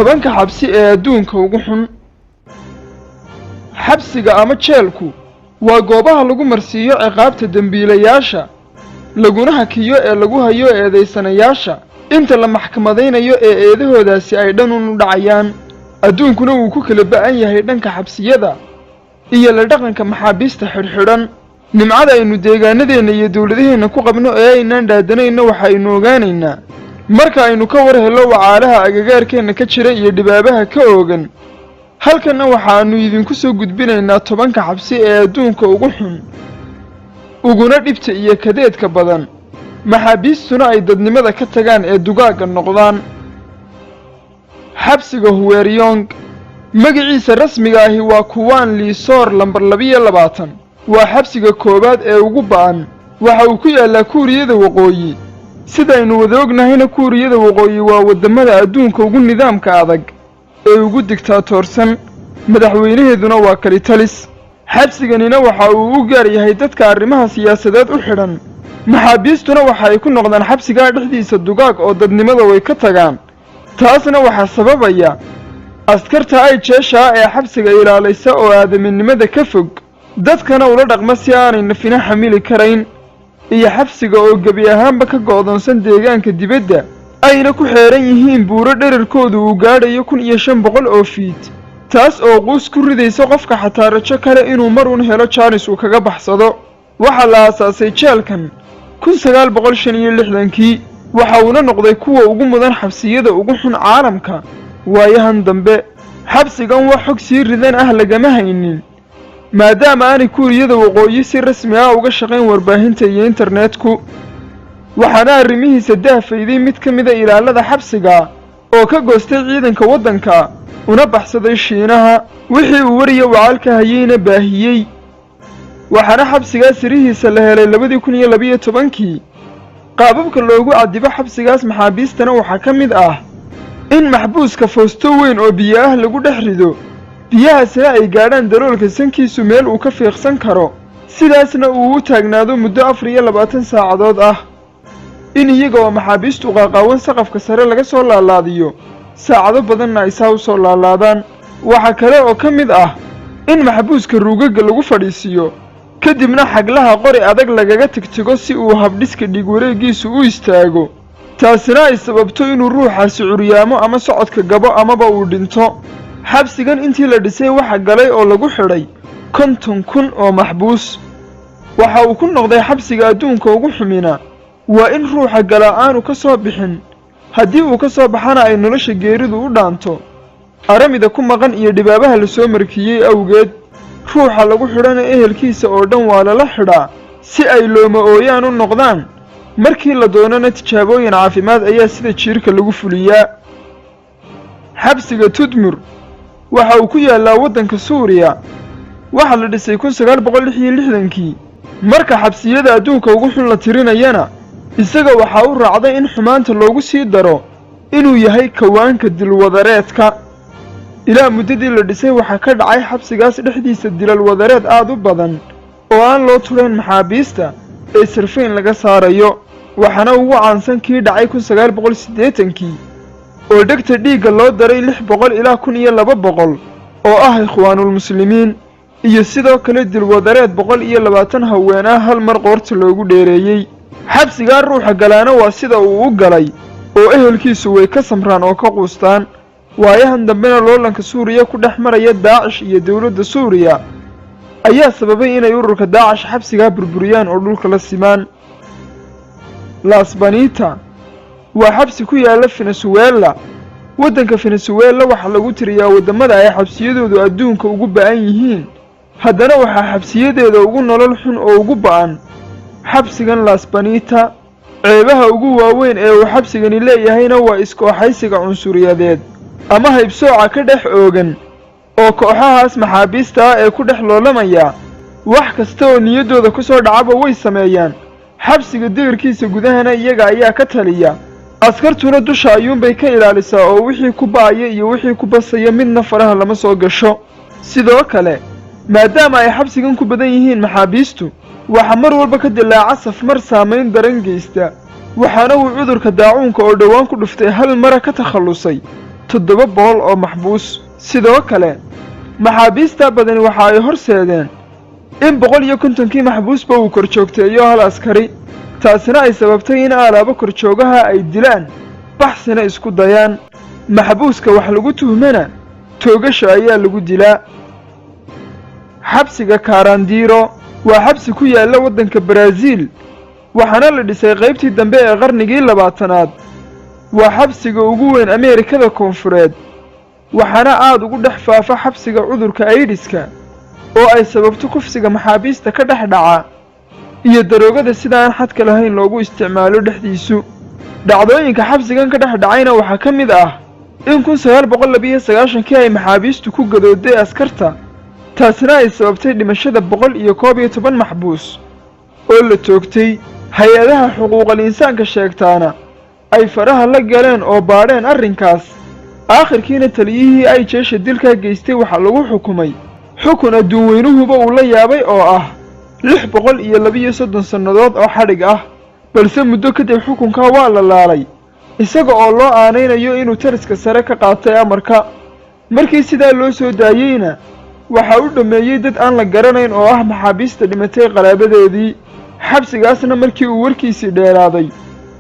10-ka xabsi ee adduunka ugu xun. Xabsiga ama jeelku waa goobaha lagu marsiiyo ciqaabta dembiilayaasha, laguna hakiyo ee lagu hayo eedaysanayaasha inta la maxkamadaynayo ee eedahoodaasi ay dhan u dhacayaan. Adduunkuna wuu ku kala ba'an yahay dhanka xabsiyada iyo la dhaqanka maxaabiista xidhxidhan. Nimcada aynu deegaanadeenna iyo dowladaheenna ku qabno ee aynaan dhaadanayno waxaynu ogaanaynaa marka aynu ka war hello wacaalaha agagaarkeenna ka jira iyo dhibaabaha ka oogan. Halkanna waxaannu idinku soo gudbinaynaa 10-ka xabsi ee adduunka ugu xun, uguna dhibta iyo kadeedka badan, maxaabiistuna ay dadnimada ka tagaan ee dugaagga noqdaan. Xabsiga Huweryong, magaciisa rasmiga ahi waa Kuwaan Liisoor lambar 22, waa xabsiga koowaad ee ugu ba'an. Waxa uu ku yaallaa Kuuriyada Waqooyi. Sidaynu wada ognahayna, Kuuriyada Waqooyi waa waddamada adduunka ugu nidaamka adag ee ugu digtaatoorsan, madaxweynaheeduna waa kalitalis. Xabsiganina waxa uu u gaar yahay dadka arrimaha siyaasadeed u xidhan. Maxaabiistuna waxa ay ku noqdaan xabsigaa dhexdiisa dugaag oo dadnimada way ka tagaan. Taasna waxaa sababaya askarta ay jeeshaa ee xabsiga ilaalaysa oo aadaminimada ka fog, dadkana ula dhaqma si aanay nafina xamili karayn, iyo xabsiga oo gebi ahaanba ka go'doonsan deegaanka dibadda, ayna ku xeeran yihiin buuro dherarkoodu uu gaadhayo 1500 oo fiit, taas oo quus ku ridaysa qofka xataa rajo kale inuu mar uun helo jaanis uu kaga baxsado. Waxaa la aasaasay jeelkan 1965-kii, waxa uuna noqday kuwa ugu mudan xabsiyada ugu xun caalamka. Waayahan dambe xabsigan wax xog sii ridan ah lagama haynin, maadaama aanay Kuuriyada Waqooyi si rasmi ah uga shaqayn warbaahinta iyo internetku. Waxaana arrimihiisa daahfayday mid ka mida ilaalada xabsiga oo ka goostay ciidanka waddanka una baxsaday Shiinaha, wixii uu wariya wacaalka hayeyna baahiyey. Waxaana xabsigaas sirihiisa la helay 2012-kii. Qaababka loogu cadibo xabsigaas maxaabiistana waxaa ka mid ah in maxbuuska foosto weyn oo biyo ah lagu dhex rido, biyahaasina ay gaadhaan daloolka sankiisu meel uu ka fiiqsan karo, sidaasna uu u taagnaado muddo 24 saacadood ah. In iyaga oo maxaabiistu qaaqaawan saqafka sare laga soo laalaadiyo, saacado badanna ay saa u soo laalaadaan. Waxaa kale oo ka mid ah in maxbuuska ruugaga lagu fadhiisiiyo, kadibna xaglaha qori adag lagaga tigtigo si uu habdhiska dhiig wareeggiisu u istaago, taasina ay sababto inuu ruuxaasi curyaamo ama socodka gabo amaba uu dhinto. Xabsigan intii la dhisay waxa galay oo lagu xidhay 50,000 oo maxbuus. Waxa uu ku noqday xabsiga adduunka ugu xumina waa in ruuxa galaa aanu ka soo bixin, haddii uu ka soo baxana ay nolosha geeridu u dhaanto, aramida ku maqan iyo dhibaabaha la soo markiiyey awgeed. Ruuxa lagu xidhana ehelkiisa oo dhan waa lala xidhaa si ay looma ooyaan u noqdaan. Markii la doonana tijaabooyin caafimaad ayaa sida jiirka lagu fuliyaa. Xabsiga Tudmur waxa uu ku yaallaa waddanka Suuriya. Waxaa la dhisay 1966-kii. Marka xabsiyada adduunka ugu xun la tirinayana, isaga waxaa u raacday in xumaanta loogu sii daro inuu yahay kawaanka dilwadareedka. Ilaa muddadii la dhisay waxaa ka dhacay xabsigaas dhexdiisa dilal wadareed aad u badan oo aan loo turayn maxaabiista ee sarfayn laga saarayo. Waxaana ugu caansan kii dhacay 1980-kii oo dhegta dhiigga loo daray 600 ilaa 1200 oo ah Ikhwaanulmuslimiin, iyo sidoo kale dilwadareed 120 haween ah hal mar qoorta loogu dheereeyey. Xabsigaa ruuxa galaana waa sida uu u galay oo ehelkiisu way ka samraan oo ka quustaan. Waayahan dambena loolanka Suuriya ku dhex maraya Daacish iyo dowladda Suuriya ayaa sababay inay ururka Daacish xabsigaa burburiyaan oo dhulka la simaan. Lasbanita waa xabsi ku yaalla Venezuela. Waddanka Venezuela waxaa lagu tiriyaa waddamada ay xabsiyadoodu adduunka ugu ba'an yihiin. Haddana waxaa xabsiyadeeda ugu nolol xun oo ugu ba'an xabsigan Lasbanita. Ceebaha ugu waaweyn ee uu xabsigani leeyahayna waa iskooxaysiga cunsuriyadeed ama haybsooca ka dhex oogan, oo kooxahaas maxaabiista ah ee ku dhex loolamaya wax kasta oo niyaddooda ku soo dhacaba way sameeyaan. Xabsiga digirkiisa gudahana iyaga ayaa ka taliya, askartuna dusha ayuunbay ka ilaalisaa, oo wixii ku ba'aya iyo wixii ku basaya midna faraha lama soo gasho. Sidoo kale, maadaama ay xabsigan ku badan yihiin maxaabiistu, waxaa mar walba ka dilaaca safmar saamayn daran geysta, waxaana uu cudurka daacuunka oo dhowaan ku dhuftay hal mara ka takhallusay 700 oo maxbuus. Sidoo kale maxaabiistaa badani waxa ay horseedeen in 150-kii maxbuusba uu korjoogteeyo hal askari, taasina ay sababtay in aalaabo korjoogaha ay dilaan, baxsina isku dayaan. Maxbuuska wax lagu tuhmana toogasha ayaa lagu dilaa. Xabsiga Karandiro waa xabsi ku yaalla waddanka Baraaziil, waxaana la dhisay qaybtii dambe ee qarnigii 20aad. Waa xabsiga ugu weyn Ameerikada Koonfureed, waxaana aad ugu dhex faafa xabsiga cudurka Aydiska oo ay sababto kufsiga maxaabiista ka dhex dhaca iyo daroogada sida aan xadka lahayn loogu isticmaalo dhexdiisu. Dhacdooyinka xabsigan ka dhex dhacayna waxaa ka mid ah in 1992-kii ay maxaabiistu ku gadooday askarta, taasina ay sababtay dhimashada 111 maxbuus oo la toogtay. Hay-adaha xuquuqal insaanka sheegtaana ay faraha la galeen oo baadheen arrinkaas. Aakhirkiina taliyihii ay jeesha dilkaa geystay waxaa lagu xukumay xukun adduun weynuhuba uu la yaabay oo ah 632 sannadood oo xadhig ah. Balse muddo kadib xukunkaa waa la laalay, isaga oo loo aanaynayo inuu tariska sare ka qaatay amarka. Markii sidaa loo soo daayeyna, waxaa u dhammeeyey dad aan la garanayn oo ah maxaabiista dhimatay qaraabadeedii. Xabsigaasna markii uu warkiisii dheeraaday,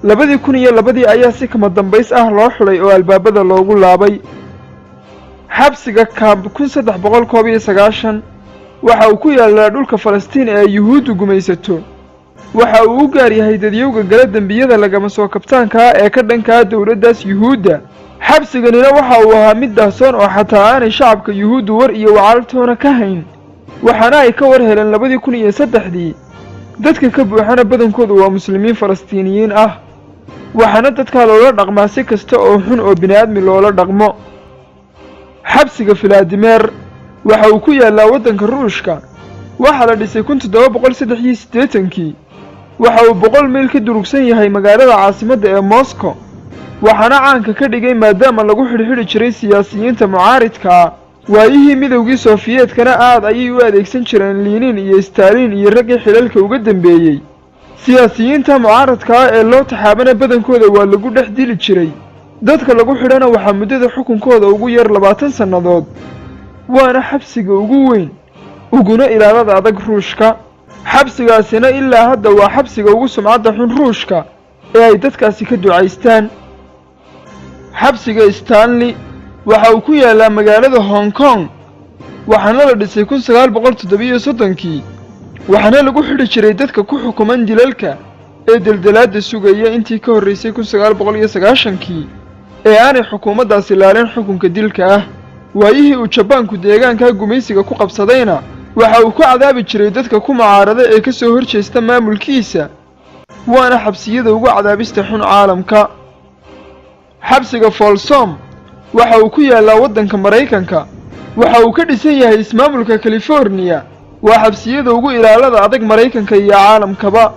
2002-dii ayaa si kama dambays ah loo xidhay oo albaabada loogu laabay. Xabsiga Camp 1391 waxa uu ku yaallaa dhulka Falastiin ee ay Yuhuuddu gumaysato. Waxa uu u gaar yahay dadyowga gala dembiyada lagama soo kabtaankaa ee ka dhankaa dowladdaas Yuhuudda. Xabsiganina waxa uu ahaa mid daahsoon oo xataa aanay shacabka Yuhuuddu war iyo wacaaltoona ka hayn, waxaana ay ka war heleen 2003-dii. Dadka ka buuxana badankoodu waa Muslimiin Falastiiniyiin ah, waxaana dadkaa loola dhaqmaa si kasta oo xun oo bini'aadmi loola dhaqmo. Xabsiga Filaadimeer waxa uu ku yaallaa waddanka Ruushka. Waxaa la dhisay 1783-kii. Waxa uu 100 mayl ka durugsan yahay magaalada caasimadda ee Moscow, waxaana caanka ka dhigay maadaama lagu xidhxidhi jiray siyaasiyiinta mucaaridkaa. Waayihii Midowgii Sofiyeetkana aad ayay u adeegsan jireen Liinin iyo Staalin iyo raggii xilalka uga dambeeyey. Siyaasiyiinta mucaaradkaa ee loo taxaabana badankooda waa lagu dhex dili jiray. Dadka lagu xidhana waxaa muddada xukunkooda ugu yar 20 sannadood, waana xabsiga ugu weyn uguna ilaalada adag Ruushka. Xabsigaasina ilaa hadda waa xabsiga ugu sumcadda xun Ruushka ee ay dadkaasi ka ducaystaan. Xabsiga Stanley waxa uu ku yaallaa magaalada Hong Kong, waxaana la dhisay 1937-kii, waxaana lagu xidhi jiray dadka ku xukuman dilalka ee deldelaadda sugaya intii ka horraysay 1990-kii ee aanay xukuumaddaasi laalin xukunka dilka ah. Waayihii uu Jabaanku deegaankaa gumaysiga ku qabsadayna, waxa uu ku cadaabi jiray dadka ku mucaarada ee ka soo horjeesta maamulkiisa, waana xabsiyada ugu cadaabista xun caalamka. Xabsiga Folsom waxa uu ku yaallaa waddanka Maraykanka. Waxa uu ka dhisan yahay ismaamulka Californiya. Waa xabsiyada ugu ilaalada adag Maraykanka iyo caalamkaba.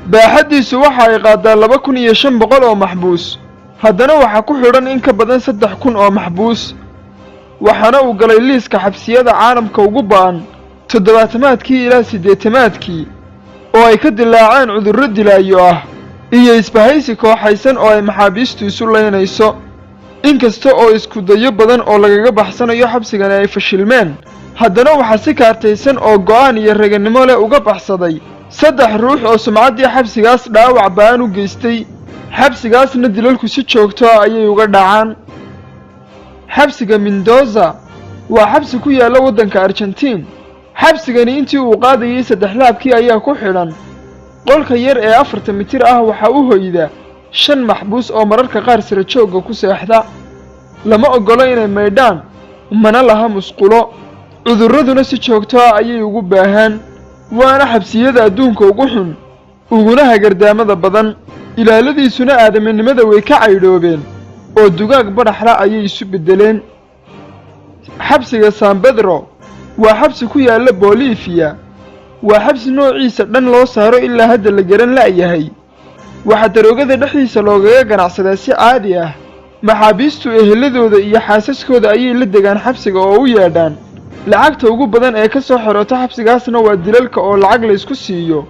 Baaxaddiisu waxa ay qaadaa 2500 oo maxbuus, haddana waxaa ku xidhan in ka badan 3000 oo maxbuus, waxaana uu galay liiska xabsiyada caalamka ugu ba'an toddobaatamaadkii ilaa siddeetamaadkii, oo ay ka dilaaceen cudurro dilaayo ah iyo isbahaysi kooxaysan oo ay maxaabiistu isu laynayso. Inkasta oo isku dayo badan oo lagaga baxsanayo xabsigani ay fashilmeen, haddana waxaa si kaartaysan oo go'aan iyo raganimo leh uga baxsaday saddex ruux oo sumcaddii xabsigaas dhaawac ba'an u geystay. Xabsigaasna dilalku si joogto ah ayay uga dhacaan. Xabsiga Mendoza waa xabsi ku yaalla waddanka Argentiin. Xabsigani intii uu qaadayay saddex laabkii ayaa ku xidhan. Qolka yar ee 4-ta mitir ah waxaa u hoyda shan maxbuus oo mararka qaar sira joogga ku seexda. Lama oggolo inay maydhaan, mana laha musqulo, cudurraduna si joogto ah ayay ugu baahaan, waana xabsiyada adduunka ugu xun uguna hagardaamada badan. Ilaaladiisuna aadaminimada way ka caydhoobeen oo dugaag badhaxla ayay isu beddeleen. Xabsiga San Pedro waa xabsi ku yaalla Bolifiya. Waa xabsi noociisa dhan loo saaro ilaa hadda la garan la'yahay. Waxaa daroogada dhexdiisa loogaga ganacsadaa si caadi ah. Maxaabiistu eheladooda iyo xaasaskooda ayay la degaan xabsiga oo u yeedhaan. Lacagta ugu badan ee ka soo xirooto xabsigaasna waa dilalka oo lacag laysku siiyo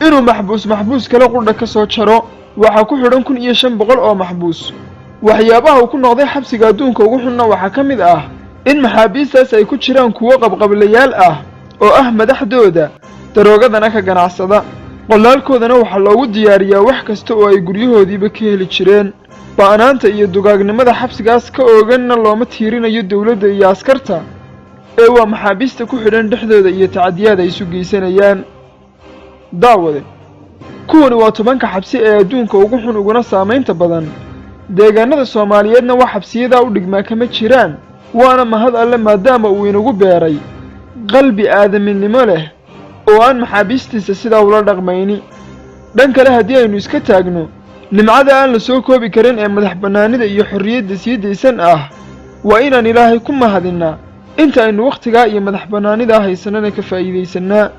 inuu maxbuus maxbuus kale qudha ka soo jaro. Waxaa ku xidhan 1500 oo maxbuus. Waxyaabaha uu ku noqday xabsiga adduunka ugu xunna waxaa ka mid ah in maxaabiistaas ay ku jiraan kuwo qabqablayaal ah oo ah madaxdooda, daroogadana ka ganacsada. Qolaalkoodana waxaa loogu diyaariyaa wax kasta oo ay guryahoodiiba ka heli jireen. Ba'naanta iyo dugaagnimada xabsigaas ka ooganna looma tiirinayo dowladda iyo askarta, ee waa maxaabiista ku xidhan dhexdooda iyo tacadiyaad ay isu geysanayaan. Daawade, kuwani waa 10-ka xabsi ee adduunka ugu xun uguna saamaynta badan. Deegaanada Soomaaliyeedna wax xabsiyadaa u dhigmaa kama jiraan, waana mahad Alle, maadaama uu inagu beeray qalbi aadaminimo leh oo aan maxaabiistiisa sidaa ula dhaqmayni. Dhan kale, haddii aynu iska taagno nimcada aan la soo koobi karin ee madax bannaanida iyo xorriyadda sii daysan ah, waa inaan Ilaahay ku mahadinnaa inta aynu wakhtigaa iyo madax bannaanidaa haysanana ka faa'iidaysannaa.